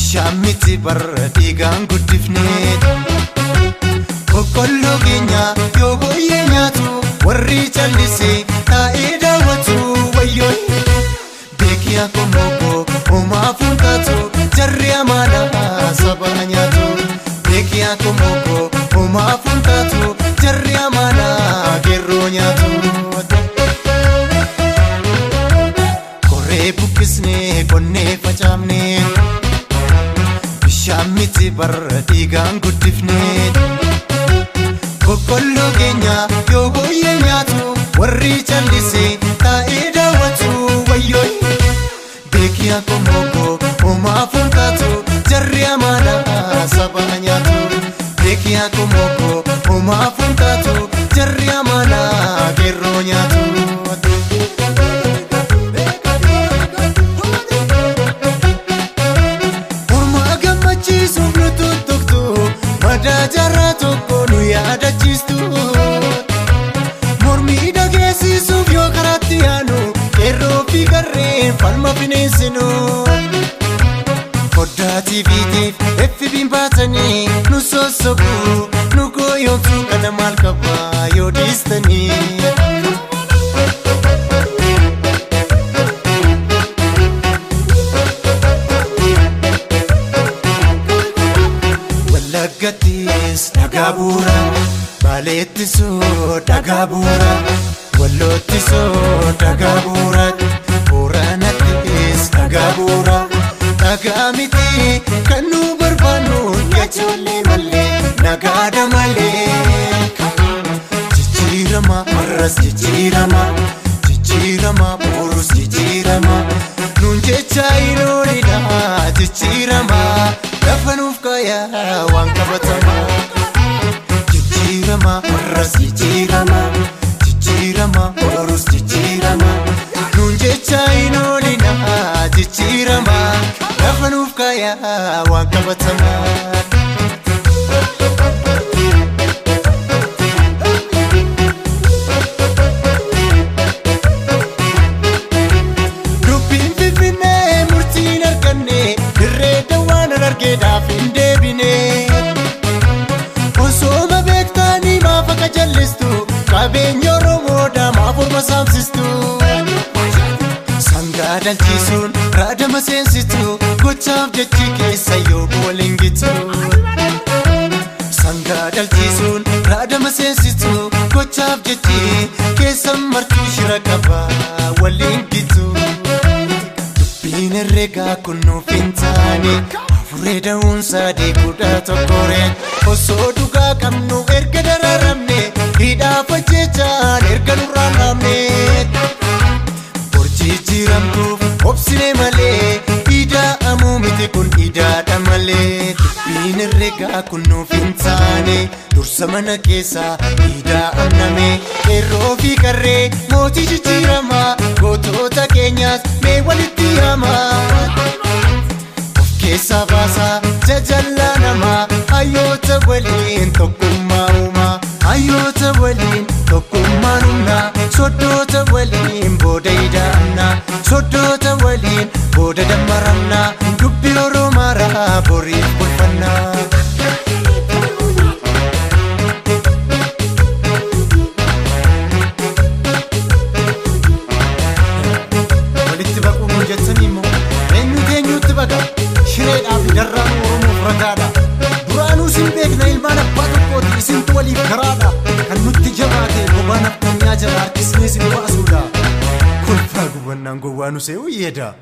Bishaan miti barra dhiigaan guddifne. Boqqolloo keenya yoo booyyee nyaatu warri callisee taa'ee daawwatu wayyoo. Beekii akkuma obbo homaa fuuntaatu jarri amaanaa saba nyaatu. Beekii akkuma obbo homaa fuuntaatu jarri amaanaa geerroo nyaatu. Koree buqqisnee qonnee facaafnee bishaan miti barra dhiigaan guddifne. Boqqolloo keenya yoo booyyee nyaatu warri callisee taa'ee daawwatu wayyoo. Beekii akkuma obbo homaa fuuntaatu jarri amaanaa saba nyaatu. Beekii akkuma obbo homaa fuuntaatu jarri amaanaa geerroo nyaatu. Morma gammachiisuuf nu tuttuqtu madaa jaarraa tokko nu yaadachiistu. Mormi dhageessisuuf yoo karaatti yaanu qeerroo fi qarreen falma bineensinu. Foddaa TVtiif FB'n baatanii nu sossobu nu gooyyoomsu kana maal qaba yoo dhiistanii. Wallaggattis dhagaa bu'uura, Baaleettisoo dhagaa bu'uura, Walloottisoo dhagaa bu'uura, Booranattis dhagaa bu'uura. Dhagaa miti kan nu barbaannu ijoollee malee nagaadha malee. Jijjiirama har'as jijjiirama, jijjiirama borus jijjiirama. Nuun jecha hin oolina jijjiirama lafa nuuf kaayaa waan qabatama. Jijjiirama har'as jijjiirama, jijjiirama borus jijjiirama. Nuun jecha hin oolina jijjiirama lafa nuuf kaayaa waan qabatama. Dubbiin finfinnee murtiin arganne dirree dawaan argeedhaaf hin deebine. Osooma beektanii maaf akka jallistu qabeenya Oromoodhaa maaf orma saamsistu. Sangaa dhalchisuun raadama seensitu gochaaf jechi keessa yoo waliin gitu. Sangaa dhalchisuun raadama seensitu gochaaf jechi keessa martuu shira qaba waliin gitu. Dubbiin herreegaa kun nuuf hin taane afuree da'uunsaa deeguudha tokkoree osoo dhugaa qabnu erga dararamne hidhaaf ajjechaan erga nurraan dhaabne. Jijjiiramtuuf obsine malee ida'amuu miti kun idaadha malee. Dubbiin herreegaa kun nuuf hin taane dursa mana keessaa ida'amname. Qeerroo fi qarree mootii jijjiiramaa gootota keenyaas mee walitti yaamaa. Of keessaa baasaa jajallaa namaa hayyoota waliin tokkummaa uumaa. Hayyoota waliin tokkummaan humnaa soddoota waliin booda ida'amnaa soddoota waliin booda dammaramnaa dubbi Oromaaraa boriif bulfannaa. Walitti baquu nu jettanii immoo eenyutu eenyutti baqa shireedhaa fi darraan Oromoof ragaadha. Duraanuu isin beekna ilmaan abbaa tokkooti isintu waliif karaadha. Kan nutti jabaate bobaan addunyaa jala harkisnee isin baasuudha. Kolfaa gubannaan gowwaa nu se'uu yeeda.